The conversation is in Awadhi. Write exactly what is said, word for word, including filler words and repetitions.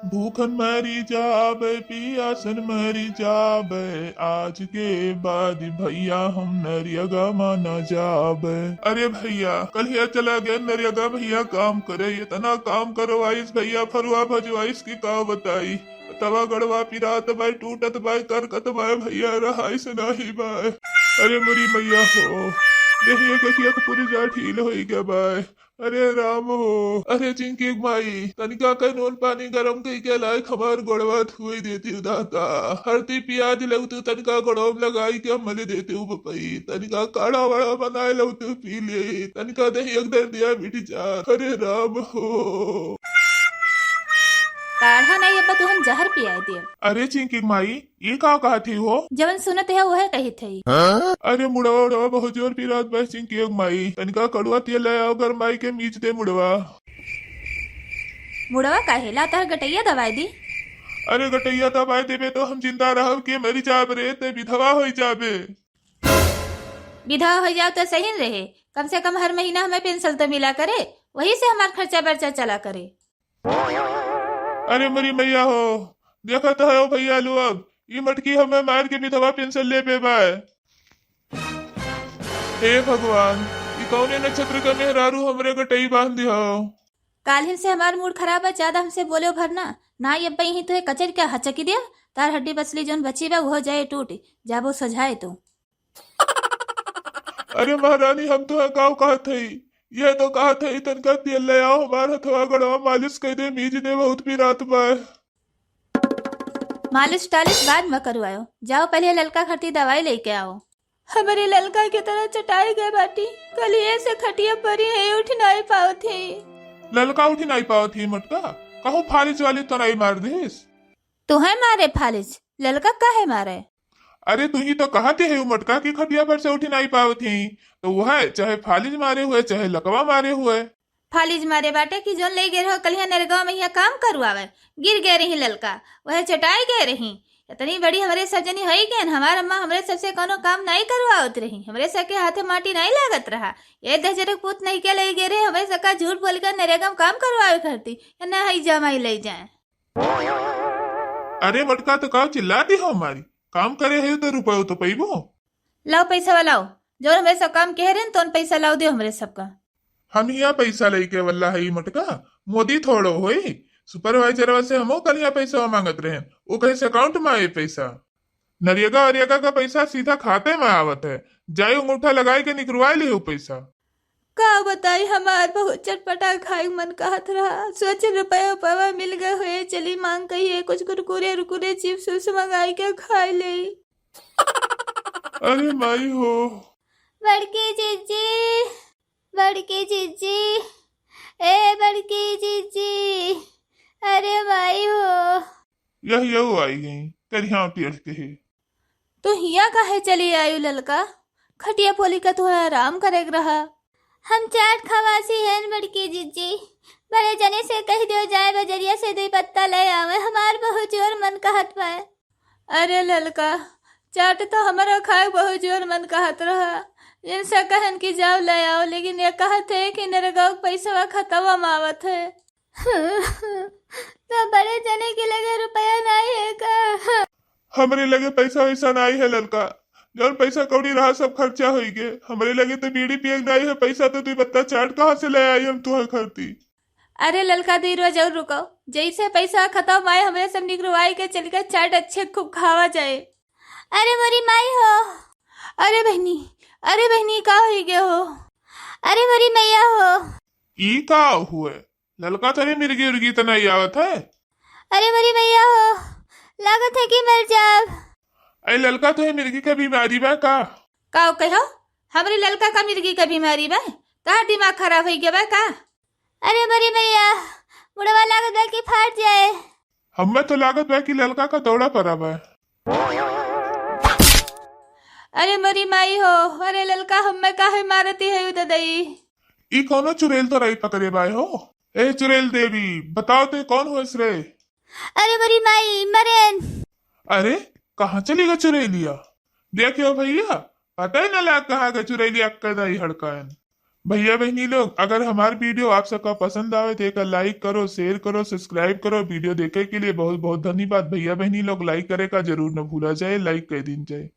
भूखन मरी जाबे, पियासन मरी जाबे, आज के बाद भैया हम नरियगा मा न जाबे। अरे भैया, कलिया चला गए नरियगा भैया काम करे, इतना काम करवाइस भैया, फरुआ भजवाइस कि का बताई। तवा गड़वा पिरात बाय, टूटत बाय, करकत बाय भैया, रहाइस नाही बाय। अरे मोरी मैया हो, देहिया के किया के पूरी जा ढील होई गया बाय। अरे राम हो, अरे चिंकी के माई, तनिका के नून पानी गरम कई के लायक हमार गोड़वा धोई देती दाता। हरदी पियाज लेवतू तनिका गोड़वा में लगाई के मल देती बपई। तनिका काढ़ा वाढ़ा बनाए लेवतू पी ले। तनिका देहिया के दर्दिया मिट जा। अरे राम हो। काढ़ा नहीं, अब तो हम जहर पियाए दिए। अरे चिंकी के माई, ई का कहत ही हो? जवन सुनत है, वह कहित है। अरे मुड़वा उड़वा बहुत जोर पिरात बा चिंकी के माई, तनिका कड़ुआ तेल ले आओ, गरमाई के मीच दे मुड़वा। मुड़वा काहे ला, तहर गटैया दबाई दी। अरे गटैया दबाई देबे तो हम जिंदा रहब के मरी जाब रे, ते विधवा होई जाबे। विधवा होई जाओ तो सही न रहे, कम से कम हर महीना हमें पेंशन तो मिला करे, वही से हमार खर्चा बर्चा चला करे। अरे मोरी मैया हो, देखत हो भैया लोग, ई मटकी हमें मार के विधवा पेंशन लेबे बाय। हे भगवान, ई कौने नक्षत्र का मेहरारू हमरे गटई बांध दिहो। काल्हिन से हमार मूड खराब है, ज्यादा हमसे बोलो भर ना, ना ये अब्बा यहीं तो है कचर के हचकी दे, तार हड्डी पसली जोन बची बा वो जाए टूट, जाबो सजाए तो। अरे महारानी, हम तो है गाँव कहत हई, यह तो कहत हई तनका तेल ले आओ, हमार हथवा गड़वा मालिश कर दे, मीज दे, बहुत पिरात बा। मालिश टालिश बाद में करवायो, जाओ पहले ललका खातिर दवाई लेके आओ। हमरे ललका के तरह चटाई गए बाटी, कलिए से खटिया परी है, उठ नहीं पावत है। ललका उठ नहीं पावत है मटका, कहूँ फालिज वाली तो नहीं मार देस। तुहे मारे फालिज, ललका काहे मारे? अरे तुही तो कहते है मटका की खटिया पर से उठ नहीं पावत ही, तो वह चाहे फालिज मारे हुए चाहे लकवा मारे हुए। फालिज मारे बाटे कि जोन ले गए रहो कलिया नरगवा में यहाँ काम करवावे, गिर गए रही ललका, वह चटाई गए रही। इतनी बड़ी हमरे सब जनी होई गए, हमार अम्मा हमरे सबसे कोनो काम नहीं करवावत रही, हमरे सबके हाथे माटी नहीं लागत रहा। ये दहजरे पूत नहीं के ले गए रहे, हमरे सबका झूठ बोल के नरेगा में काम करवावे करती, या ना हई जमाई ले जाए। अरे मटका, तो का चिल्ला दी हो हमारी? काम करे है तो रुपयो तो पैबो। लाओ पैसा वाला, लाओ, जो हमरे सब काम कह रहे हैं, तो पैसा लाओ, दियो हमरे सबका। हम यहाँ पैसा लेके वाला है ई मटका, मोदी थोड़ो होई। सुपरवाइजरवा से हमो कल यहाँ पैसा मांगत रहे, वो कहे से अकाउंट में आए पैसा। नरेगा वरेगा का पैसा सीधा खाते में आवत है, जाई अंगूठा लगाई के निकरवाई लियो पैसा। का बताई, हमार बहुत चटपटा खाए मन कहत रहा, सोचे रुपया उपया मिल गए हुए, चली मांग कहिए कुछ कुरकुरे उरकुरे चिप्स उप्स मंगाई के खाए ले। अरे माई हो। बड़की जीजी, बड़की जीजी, ए बड़की जीजी, अरे माई हो। यह यऊ आई गई, करिया पेड़ के है। तो हिया काहे चली आयु ललका? खटिया पोली का तोहरा आराम करे के रहा। हम चाट खवासी हैं बड़की जीजी, बड़े जने से कह दियो जाए बजरिया से दो पत्ता ले आवे, हमार बहुत जोर मन कहत बा। अरे ललका, चाट तो हमारा खाए बहुत जोर मन कहत रहा, इनसे कहन कि जाओ ले आओ, लेकिन ये कहत है कि नरेगा के पैसवा खतवा में आवत है। तो बड़े जने के लगे रुपया नहीं है का? हमरे लगे पैसा वैसा नहीं है ललका, जौन पैसा कौड़ी रहा सब खर्चा होई गए। हमरे लगे तो बीड़ी पिए के नहीं है पैसा, तो तू बत्ता चाट कहाँ से ले आई हम तुहर खरती? अरे ललका, दीरवा जरूर रुको, जैसे पैसा खतम आए हमरे सब निकरवाई के चल के चाट अच्छे खूब खावा जाए। अरे मोरी माई हो। अरे बहनी, अरे बहनी, का होई गए हो? अरे मोरी मैया हो। ई का हुए? ललका तोरे मिर्गी उर्गी त नहीं आवत है? अरे मोरी मैया हो, लागत है कि मर जाब। अरे ललका तोहे मिर्गी के बीमारी बा का? का कहो? हमरे ललका का मिर्गी के बीमारी बा? तहार दिमाग खराब होई गया बा का? अरे मोरी मैया, मुड़वा लागत बा कि फाट जाए। हम्मे तो लागत बा कि ललका का दौड़ा पड़ा बा। अरे मोरी माई हो, अरे ललका हम्मे काहे मारती है उददई? ई कौनो चुड़ैल तो रही पकड़े बाय हो? ए चुड़ैल देवी, बताओ ते कौन होस रे? अरे मोरी माई, मरेन। अरे, कहाँ चली गई चुड़ैलिया? देखियो भैया, पता ही ना लगा कहाँ गई चुड़ैलिया, कदाई हड़कायन। भैया बहनी लोग, अगर हमार वीडियो आप सबका पसंद आवे तो एका लाइक करो, शेयर करो, सब्सक्राइब करो। वीडियो देखे के लिए बहुत बहुत धन्यवाद। भैया बहनी लोग, लाइक करे का जरूर न भूला जाए, लाइक कर दीन जाए।